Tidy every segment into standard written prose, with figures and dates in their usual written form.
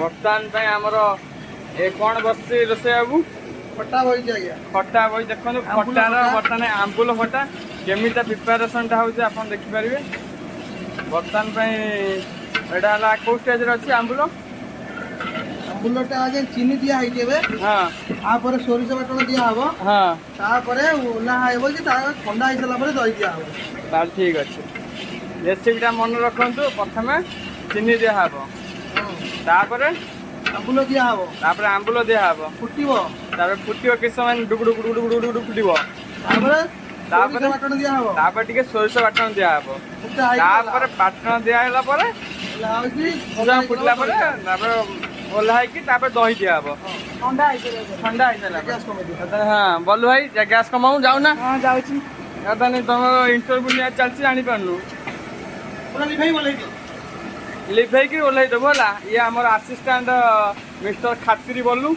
ବର୍ତ୍ତମାନ ପାଇଁ ଆମର ଏ କ'ଣ ବସିଛି ରୋଷେଇ ବାବୁ? ଖଟା ବଇଛି ଆଜ୍ଞା। ଖଟା ବହି ଦେଖନ୍ତୁ। ଆମ୍ବୁଲ ଖଟାର ଖଟା। ବର୍ତ୍ତମାନ ଆମ୍ବୁଲ ଖଟା କେମିତି ପ୍ରିପାରେସନଟା ହେଉଛି, ଆପଣ ଦେଖିପାରିବେ। ବର୍ତ୍ତମାନ ପାଇଁ ଏଇଟା ହେଲା କୋଉ ଷ୍ଟେଜରେ ଅଛି ଆମ୍ବୁଲ? ଆମ୍ବୁଲଟା ଆଜ୍ଞା, ଚିନି ଦିଆ ହେଇଛି ଏବେ। ତାପରେ ସୋରିଷ ବାଟଣ ଦିଆ ହବ। ତାପରେ ଓହ୍ଲା ହେବ କି ତା ଥଣ୍ଡା ହେଇସାରିଲା ପରେ ଦହି ଦିଆ ହବ। ତାହେଲେ ଠିକ ଅଛି। ରେସିପିଟା ମନେ ରଖନ୍ତୁ। ପ୍ରଥମେ ଚିନି ଦିଆହବ। ତାପରେ ଆମ୍ବୁଲ ଦିଆ ହବ। ତାପରେ ଆମ୍ବୁଲ ଦିଆହବ। ଫୁଟିବ। ତାପରେ ଫୁଟିବ କିଛି ସମୟ, ଡୁଗୁ ଡୁଗୁ ଡୁଗୁ ଡୁଗୁ ଡୁଗୁ ଫୁଟିବ। ତାପରେ ତାପରେ? ସୋରିଷ ବାଟଣ ଦିଆ ହବ। ତାପରେ ଟିକେ ସୋରିଷ ବାଟଣ ଦିଆହବ। ଫୁଟା ହେଇକି ତାପରେ ବାଟଣ ଦିଆହେଲା ପରେ ଓହ୍ଲା ହଉଛି। ପୁରା ଫୁଟିଲା ପରେ ତାପରେ ଓହ୍ଲା ହେଇକି ତାପରେ ଦହି ଦିଆହବ। ଥଣ୍ଡା ହେଇସାରିଲା। ଥଣ୍ଡା ହେଇସାରିଲା ପରେ। ଗ୍ୟାସ୍ କମେଇ ଦିଅ। ହଁ ବଲୁ ଭାଇ, ଗ୍ୟାସ୍ କମାଉ ଯାଉନା। ହଁ, ଯାଉଛି। ତାହେଲେ ତମର ଇଣ୍ଟରଭ୍ୟୁ ନିଆ ଚାଲିଛି, ଜାଣିପାରୁନୁ। ପୁରା ଲିଭେଇ ଓହ୍ଲେଇ ଦିଅ। ଲିଭେଇକି ଓହ୍ଲେଇ ଦେବୁ। ହେଲା, ଇଏ ଆମର ଆସିଷ୍ଟାଣ୍ଟ ମିଷ୍ଟର ଖାତିରି ବଲୁ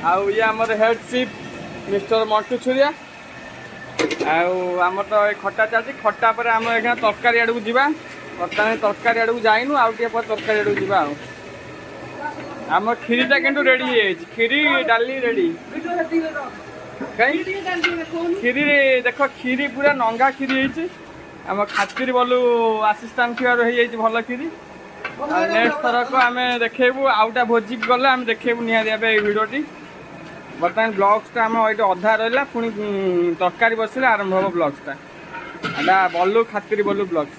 ଆଉ ଇଏ ଆମର head chief mister Mantu Chhuria. ଆଉ ଆମର ତ ଏ ଖଟା ଚାଲିଛି। ଖଟା ପରେ ଆମେ ଏଇଖିଣା ତରକାରୀ ଆଡ଼କୁ ଯିବା। ବର୍ତ୍ତମାନ ତରକାରୀ ଆଡ଼କୁ ଯାଇନୁ, ଆଉ ଟିକେ ପରେ ତରକାରୀ ଆଡ଼କୁ ଯିବା। ଆଉ ଆମ କ୍ଷୀରିଟା କିନ୍ତୁ ରେଡ଼ି ହେଇଯାଇଛି। କ୍ଷୀରି ଡାଲି ରେଡ଼ି। କାଇଁ କ୍ଷୀରି ଦେଖ, କ୍ଷୀରି ପୁରା ନଙ୍ଗା କ୍ଷୀରି ହେଇଛି। ଆମ ଖାତିରି ବଲୁ ଆସିଷ୍ଟାଣ୍ଟ ଥିବାରୁ ହେଇଯାଇଛି ଭଲ କ୍ଷୀରି। ଆଉ ନେକ୍ସଟ ଥରକ ଆମେ ଦେଖେଇବୁ, ଆଉଟା ଭୋଜି ଗଲେ ଆମେ ଦେଖେଇବୁ ନିହାତି ଭାବେ ଏଇ ଭିଡ଼ିଓଟି। ବର୍ତ୍ତମାନ ବ୍ଲଗ୍ସଟା ଆମ ଏଇଠି ଅଧା ରହିଲା। ପୁଣି ତରକାରୀ ବସିଲେ ଆରମ୍ଭ ହେବ ବ୍ଲଗ୍ସଟା। ଏଇଟା ବଲୁ, ଖାତିରି ବଲୁ ବ୍ଲଗ୍ସ।